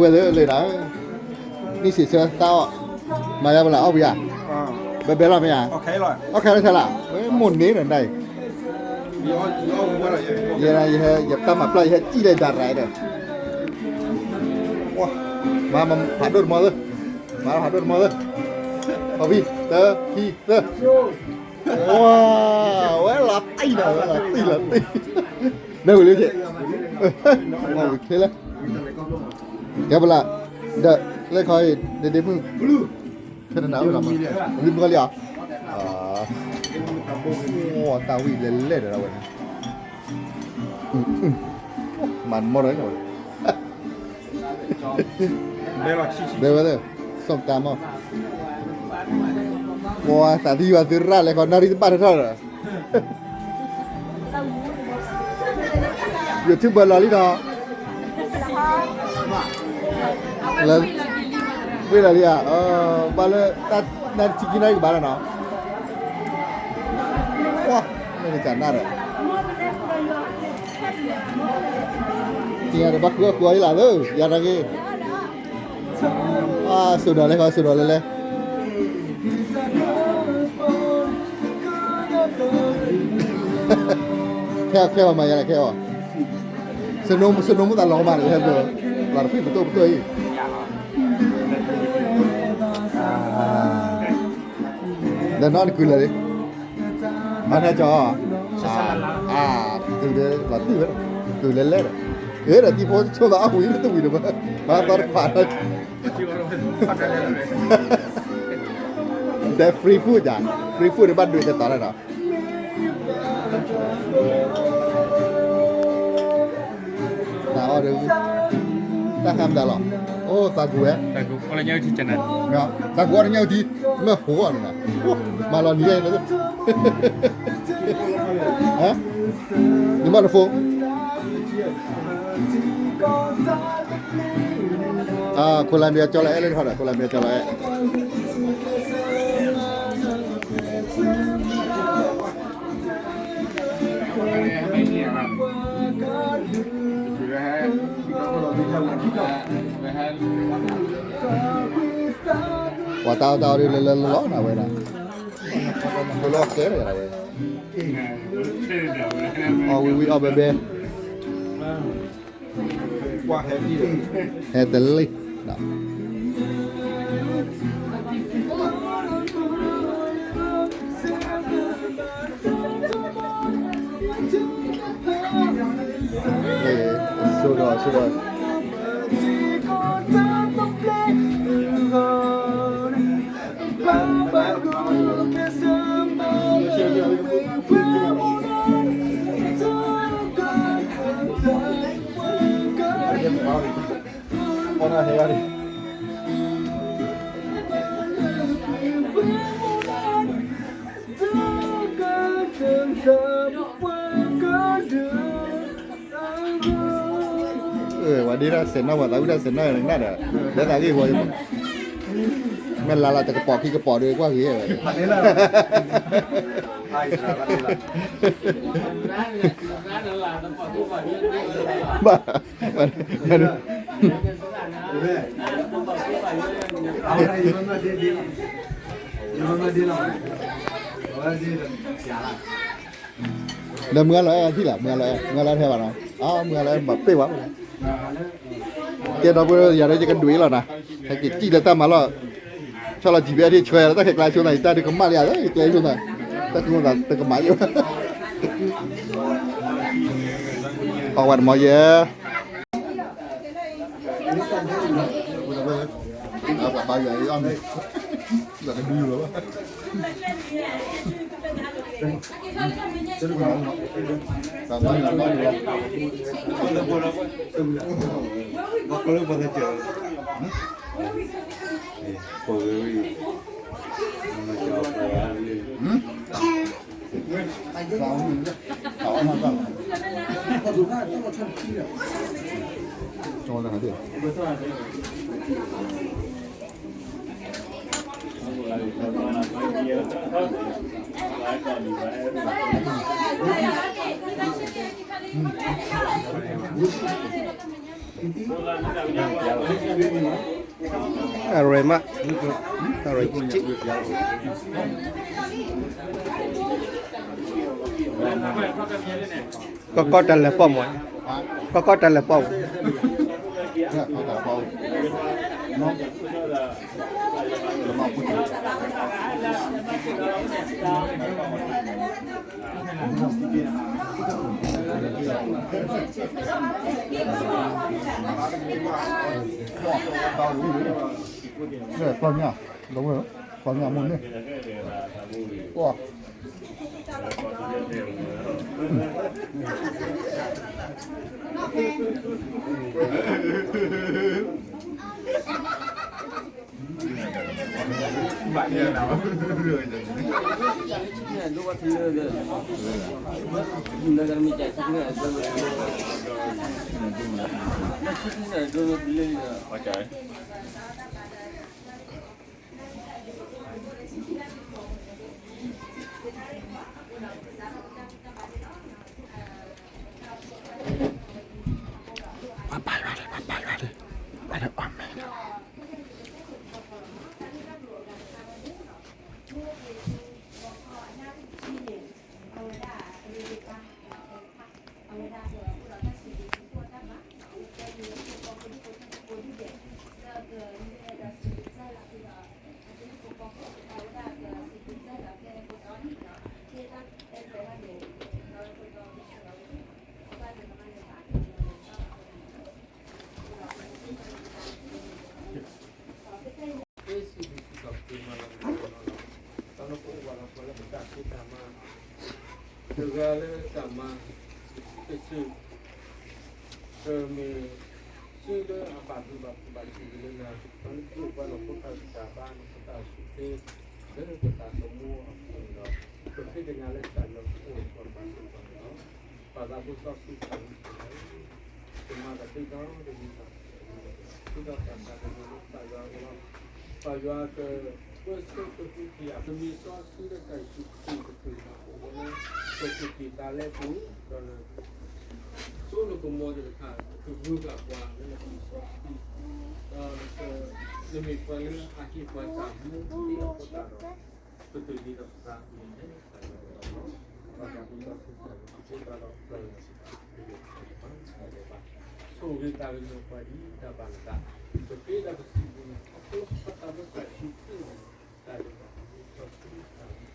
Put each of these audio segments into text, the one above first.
ဝဲလၢလၢဒၣ် နံၣ်စံးဆၢသးအီၣ် မၤယါဘၣ်လၢအီၣ်ဘှံးဧါ ဘဲဘဲလီၤမ့ၢ်ဧါ အီၣ်ခဲလၢာ် မိၢ်န့ၣ်နဒၣ်အံၤ ယဲ ယတၢ်မၤပျၢ်ယဟဲစံၣ်လၢဒၣ်ရၤဒီး မၤဖးဒိၣ်တမီၤသၢ မၤဖးဒိၣ်တမီၤသၢ ခီဖံ တၢ ခံ သၢ ဝဲလီၤတံၢ်လီၤ ဝဲလီၤတံၢ်လီၤတံၢ် နဝံၤလံက့ၤ ဝံၤချ့လၢ ကဲပလၢ ဒီးလၢခီအံၤ ဒဒ့မုၣ် ခဲနနၤဝဲလီၤ ဝံၤမီလံဧါ တၢ်ဝံၤလဲၤလဲၤဒီးဝဲန့ၣ် မၤမီၢ်ဒီး ဘဲဝဲသ့ၣ် စီၣ်ကါမီၢ် ပှၤသးသံယွၤသုရၣ်လဲၤခီ နၣ်ရံၣ်တဘၣ်ထီၣ်ထီၣ်ဒီး YouTube လီၤလံဒီး ဝ့ၢ်လီၤလံဧါ ဘၣ်လၢ နၣ်တဆံခံနၣ်ရံၣ်ကဘၣ်လီၤနီၤ ပှၤ မ့ၢ်ကစၢ်နၢ်ဒီး သ့ၣ်ညါဒီးဘၣ်ဃုအီၣ်ဃုအီၣ်ယလၢ်သၢ ယၤတၢ်ဂ့ၢ် အါ စိၤဒီးလဲၤခီ စိၤဒီးလဲၤလဲၤ ခဲအီၣ်ခဲအီၣ်မၤယၤလဲၣ်ခဲအီၣ် စနိမုၣ်သးလီၤကမၣ်န့ၣ် ဟဲဘျီ လီၤတဖုပတိၢ်ပတိၢ်အံၤ ဒီးနီၢ်နကုၢ်လၢာ်လံ မၤထဲကီ အါ ကုၢ်လၢလီၤတံၢ်ဝဲ ကုၢ်လၢလဲၣ်ဒီး အ့ဒီးတံၤဖိဆိသးအဝံၤတဝံၤဒီး မၤသီတခွးဒီး ဒီး free food ဒၣ် free food ဒီးဘၣ်ဒွဲၣ်ကတီၤလၢဒီး တၢ်အီၣ်ဒီး တၢ်ဃါမတၤလီၤ အိၣ်သးကူဝဲ သးကူအီၣ်တညၣ်အုၣ်ထံ မ့ၢ်ဟိအီၤန့ၣ် မၤလီၤနံၤယဲၢ် နဘၣ်နဖိ Colombia ကၠီလီၤအဲၣ်လၢထီၣ်ဒီး Colombia ကၠီလီၤအဲၣ် ပှၤတၢ်အီၣ်တၢ်အီဒ်လၢလၢလီၤနၤဝဲဒၣ် လီၤကဲလၢယၤဝဲ အီၣ်ဝံၤဝံၤအီၣ်ဘဲဘဲ ဟဲတလံ ဆိဒီးဆိဒီး ဝဲဒၣ်စဲးနီၣ် ပှၤသးဝံၣ်ဒၣ်စဲးနီၣ်နကနၣ်ဒီး လၢသးဂ့ၢ်ဝီယဘၣ် မ့ၢ်လါလၢတကပီၤခံကပီၤဒီးကွၢ်ဂ့ၤဝဲ ဘၣ် ဒီးမုၢ်ဂၤလီၤအဲၣ်ထံၣ်လီၤ မုၢ်ဂၤလီၤအဲၣ် မုၢ်ဂၤလီၤအဲၣ်ထဲဘၣ်နီၤ အမုၢ်ဂၤလီၤအဲၣ်ဘၣ်ပ့ၢ်ဝဲ ကဲဒီပုၢ်ဝဲၢ် ယၤဒီးယကဒွံးလီၤနၤ ဟဲက့ၤစံၣ်လၢတၢ်မၤလီၢ် ဆီလီၤ GPS ဆှၢယၤလၢတၢ်ခဲကျါဆိသး ယတၢ်ဒုးကမၣ်လံယၤ ယကျဲဆိသး တၢ်ဃုသးတကမၣ်ယဲၢ် အီၣ်ဝဲတမီၤယဲၢ် ပှၤဘါယွၤအံၤအီၣ်မ့ၤ လၢကဒုလီၤ ကၠီလၢဟးဒၣ် အ အရဲၣ်မး, အရဲၣ်ကံကံ, ကီကီတၢ်လဲၤပီၢ်မး, ကီကီတၢ်လဲၤပီၢ်မး. ပီၢ်ညၣ်, ပီၢ်ညၣ်မ့ၢ်န့ၣ်, ပီၢ် ပၢ်ပၢ်ယွၤလံ, ပၢ်ပၢ်ယွၤလံ, ပၢ်လၢအီၣ်မ့ၤလီၤ. တဂၤလၢတၢ်မၤတစု, ကမ့ၢ်စုလၢအဘၣ်ဘျုးဘၣ်ဖှိၣ်ဘၣ်ဆံးလၢနၤ, ဒီးနကအိၣ်ပှၤနီၢ်ခိတၢ်ဂံၢ်တၢ်ဘါ နီၢ်ခိတၢ်အိၣ်ဆူၣ်ချ့ လၢပတၢ်သမူအပူၤန့ၣ်ဒီး ပဃ့ကညးလၢတၢ်လၢပအိၣ်ပှၤဘၣ်ဆိၣ်ပှၤန့ၣ်လီၤ. ပၢ်သးဘိစီဆှံသးဝံၣ် ကမၤတၢ်ဒ်သိးတမံၤဘၣ်, ဒ်သိးတၢ်သးကညီၤလၢပသးယွၤအဂီၢ်, ပၢ်ယွၤကပၢဆှၢကဟုကယာ် ပမ့ၢ်စီဆှံလၢတၢ်ယ့ၣ်ၡူးခရံာ်ကတုၤလၢပအိၣ်ဝဲလၢ ပကက့ၤတၢ်လၢပူၤ, ဒီးန စိနကမီၤသ့ၣ်တဖၣ် ကဂုာ်ကပှၤလၢနကမံၤစီဆှံ, ဒီးနမ့ၢ်ပှၤလၢအဟ့ၣ်ပှၤတၢ်မူသ့အဃိသတးဒီး ပတုၤလံဒီးပသးမ့ၢ်န့ၣ် ပၢ်ယွၤလီၤ. ပၢ်သးဘိစီဆှံသးဝံၣ် ကစၢ်ဒီးပၢ်ယွၤ ဆိၣ်ဂ့ၤသးကညီၤပှၤဒ်တၢ်ဘၣ်နသး, ပဃ့ဒီးပစံးဘျုးနၤ ခီဖျိပၢ်သးဘိစီဆှံသးဝံ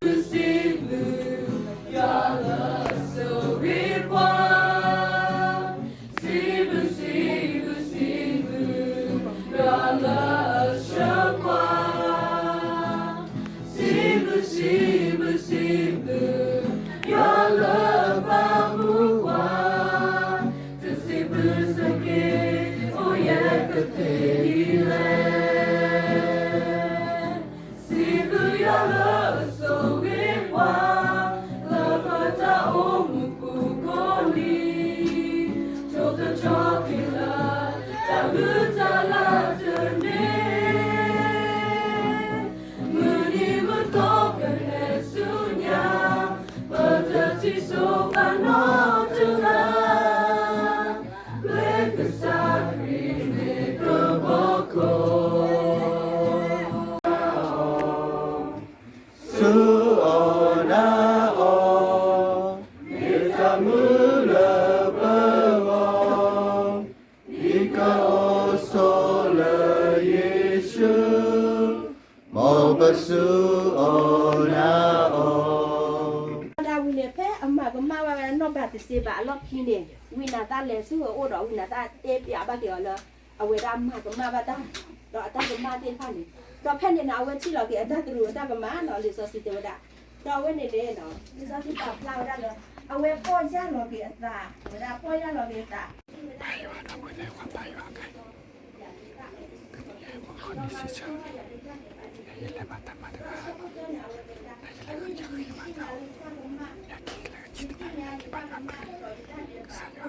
ၣ် စံးဘျုး, ယွၤလၢအဆိၣ်ဂ့ၤပှၤ, စံးဘျုး, စံးဘျုး, စံးဘျုး, ယွၤလၢအဆှၢပှၤ, စံးဘျုး, စံးဘျုး, စံးဘျုး, ယွၤလၢအပာ်မူပှၤ, တစံးဘျုးစ့ၢ်ကီး အိၣ်ယဲကသ့ဒ်လဲၣ်. စံးဘျုးယွၤလၢအဆိၣ်ဂ့ၤပှၤ, လၢပတၢ်အိၣ်မူပူၤကိးနံၤ, ထိၣ်သတြီၤက့ၤလၢ တၢ်ဂုၤတၢ်ဂၤတန့ၢ်, မုၢ်နံၤမုၢ်သီကဟဲဆူညါ, ပတထံၣ်စိပာ်နီတဂၤ လၢကစၢ်ခရံာ်မ့ၢ်ကဘီခိၣ်, ဆူအီၣ်နၤအီၣ်, မ့ၢ်တၢ်မုာ်လၢပဂီၢ်, ဒ်ကအိၣ်ဆိးလၢယ့ၣ်ၡူး, မ်ပဆူအီၣ်နၤအီၣ်. ဒၣ်ဝံၤန့ၣ် ဖဲအမၤကမၣ်ဘၣ်ဝဲနီၢ်ဘၤသစ့ဘၤအလီၢ်ခံန့ၣ်, ဝံနၤသၣ်လဲၤဆူအအိၣ်ဒီး ဝံနၤသၣ်တဲပျးဘၣ်က့ၤအီၤလၢ အဝဲဒၣ်မၤကမၣ်ဘၣ်တၢ်, ဒီးအတၢ်ကမၣ်သ့ၣ်တဖၣ်န့ၣ်, ဒီးဖဲန့ၣ်န့ၣ် အဝဲထံၣ်လီၤက့ၤအတၢ်သရူးအတၢ်ကမၣ်နီၤ, လံာ်စီဆှံတဲဝဲဒၣ် ဒီးအဝဲန့ၣ်န့ၣ် လံာ်စီဆှံပာ်ဖျါဝဲဒၣ်လၢ အဝဲပီၢ်ယၢ်လီၤက့ၤအသး, ဝဲဒၣ်ပီၢ်ယၢ်လီၤက့ၤအသး, ပၢ်ယွၤဒီးပှၤလၢပၢ်ယွၤအကါ, တနံၤအံၤမုၢ်ခီၣ်န့ၣ်စံးဆၢ, ယလဲၤဘၣ်တၢ်မၤတဂၤ, ဒီးယလဲၤဃုယဃ့ဘၣ်တၢ်, ယက့ၤလၢကဆံတမံၤ ယက့ၤဘၣ်ယွၤအကါ, ကစၢ်ယွၤအ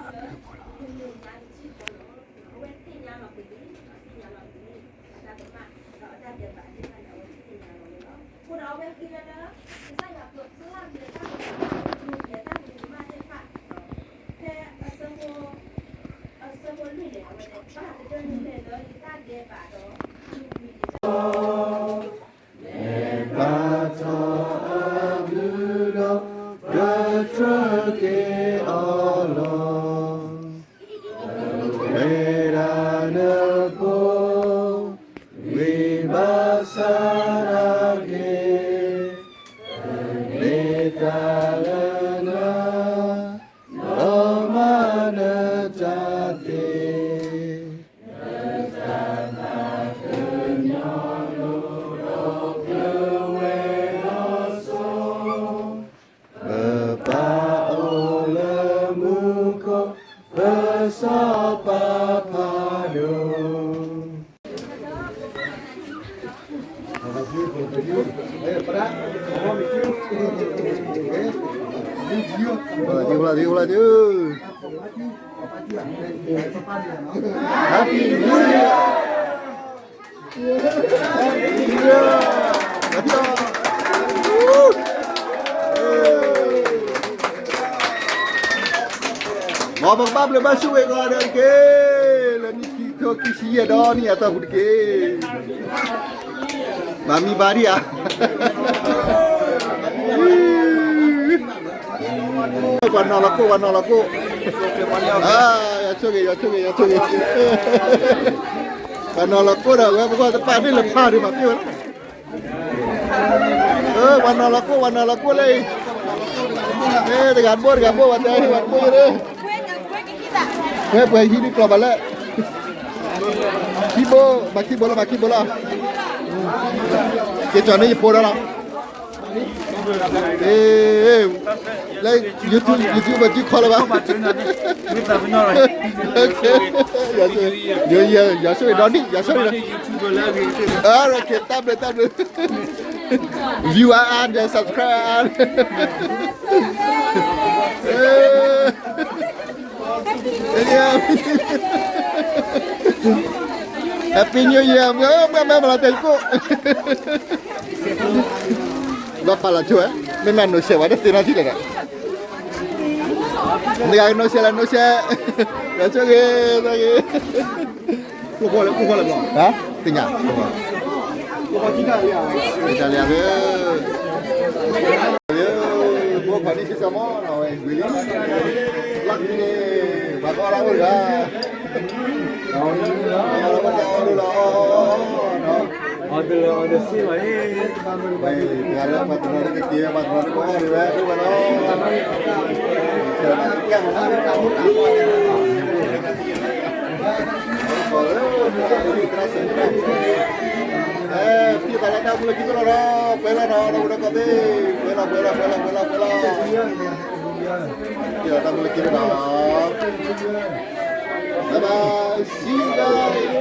ဘျုးအဖှိၣ်လီၤ. ဘၣ်ထီၣ်အဘျုးဒီး ကထြၢက့ၤအီၤလီၤ. ဝဲဒၣ်နဖိ ဝံၤဘၣ်ဆၣ်နာ်က့ၤ, မ့ၢ်တၢ်လၢနၤ, ဒီးမၤနတၢ်သ့ ပပၢ်အိၣ်လၢမူခိၣ် ပစီၤပၤဖးဒိၣ်. မ်ပကဘၣ်ဘျုးဘၣ်ဆိၣ်ဂ့ၤကီးဒီးတက့ၢ်, လၢနံၣ်ခံကထိခံဆံယဲၢ်ဒီးနံၣ်အသီပူၤတက့ၢ်. မၤမံဘါဒံးဧါ. ပှၤနီၤလီၤကိၣ်, ပှၤနီၤလီၤကိၣ်, ယွၤဆိၣ်ဂ့ၤ, ယွၤဆိၣ်ဂ့ၤ, ယွၤဆိၣ်ဂ့ၤ, ပှၤနီၤလီၤကိၣ်ဒီး ဝဲပဂီၢ်တပာ်န့ၢ်လၢဖးဒံးမၤပ့ၢ်ဝဲလီၤ. ပှၤနီၤလီၤကိၣ်, ပှၤနီၤလီၤကိၣ်လၢအံၤ, တဂၤတဘိ, တဂၤတဘိ, ပှၤတဲဝဲတဘိယဲ, ဝဲပှၤဟံးဒုးကျီၢ်ဘၣ်လၢ ခံဘိ, မၤခံဘိလီၤ, မၤခံဘိလီၤ, က့ၤကီၤန့ၢ်ယဖိဒီးလီၤ. လၢ YouTube, YouTube ဘၣ်ကံခီလၢၤဘၣ်. ယွၤဆိၣ်ဂ့ၤဒီးနံၣ်, ယွၤဆိၣ်ဂ့ၤဒီး, တၢ်ဘျုး, တၢ်ဘျုး, view အါအါ, subscribe အါအါ. Happy New Year, မ့ၢ်မ့ၢ်မၤလီၤတဲာ်ကိၣ်, ဘၣ်ပာ်လီၤဆိဝဲ, မ့ၢ်မၤနိးဆဲးဝဲ တသ့နီတထံၣ်လဲၣ်ဒီး, နဂၤကနိးဆဲးလၢနိးဆဲး, ယွၤဆိၣ်ဂ့ၤ, ဆိၣ်ဂ့ၤ. သ့ၣ်ညါ, တၢ်လၢအဝဲ, ဘိခွါဒ်စံးစၢ်မီၢ်နီၤ ဝဲဝံၤလံ, လီၢ်ခံန့ၣ်, ပှၤကီၢ်လၢအိၣ်တဂၤ, ပှၤကီၢ်လၢအိၣ်တဂၤ, အီၤတလၢအီၤတစ့ဘၣ်, ပှၤတဂၤလၢပှၤတဂၤလၢကက့ၤဝဲ ပှၤတဂၤလၢကအိၣ်ဝဲ, ဝဲလီၤ. ပှၤလၢတၢ်အိၣ်ဖှိၣ်လၢခံသီလီၤဒီး ပှဲၤလီၤနီၤ ဒီပုၢ်ဒီဝဲၢ်သ့ၣ်, ပှဲၤလီၤ ပှဲၤလီၤ ပှဲၤလီၤ ပှဲၤလီၤ ပှဲၤလီၤ, ပှဲၤလီၤတၢ်အိၣ်ဖှိၣ်လၢခံသီလီၤ. ဘၣ်ဘၣ်, see you guys.